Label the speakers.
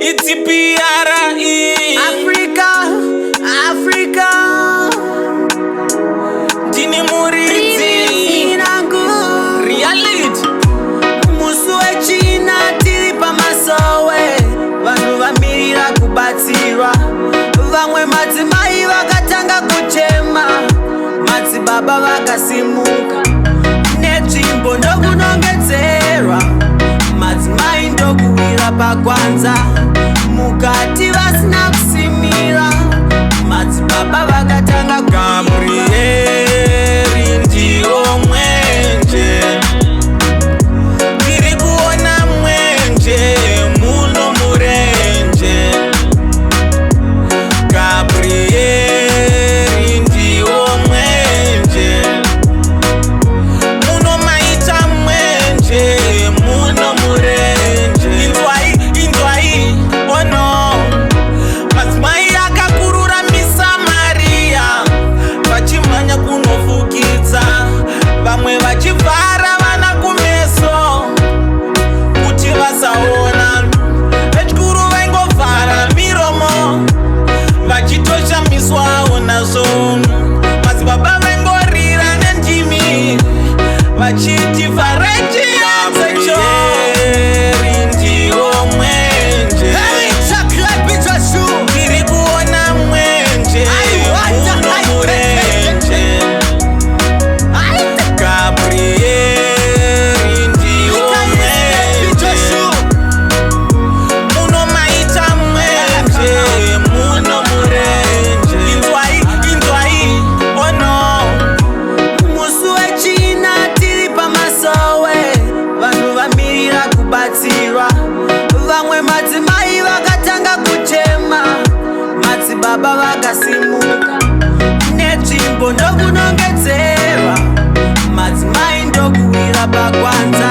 Speaker 1: It's PRE.
Speaker 2: Africa, Africa.
Speaker 1: Ndini muridzi.
Speaker 2: Inangu.
Speaker 1: Reality.
Speaker 2: Musi wechina tiri pamasowe, vanhu vamirira kubatsirwa. Vamwe madzimai vakatanga kuchema, madzibaba vakasimuka netsvimbo ndokunongedzerwa, madzimai ndokuwira pagwanza mukati vasina kusimira. Madzibaba vakatanga.
Speaker 1: Gabrieri ndiwo mwenje, ndiri kuona mwenje muno murenje. Gabrieri ndiwo mwenje, muno maita mwenje muno murenje. Inzwai, inzwai, ono madzimai akakurura misamaria vachimhanya kunofukidza, vamwe vachivhara vana kumeso kuti vasaona. Vechikuru vaingovhara miromo vachitoshamiswawo nazvo. Madzibaba vaingorira nendimi vachiti vharai chiedza. Ndiwo mwenje, ndiri kuona mwenje muno murenje. Gabrieri ndiwo mwenje, muno maita mwenje muno murenje. Inzwai, inzwai, ono.
Speaker 2: Musi wechina tiri pamasowe, vanhu vamirira kubatsirwa. Vamwe madzimai vakatanga kuchema, madzibaba vakasimuka netsvimbo ndokunongedzerwa, madzimai ndokuwira pagwanza.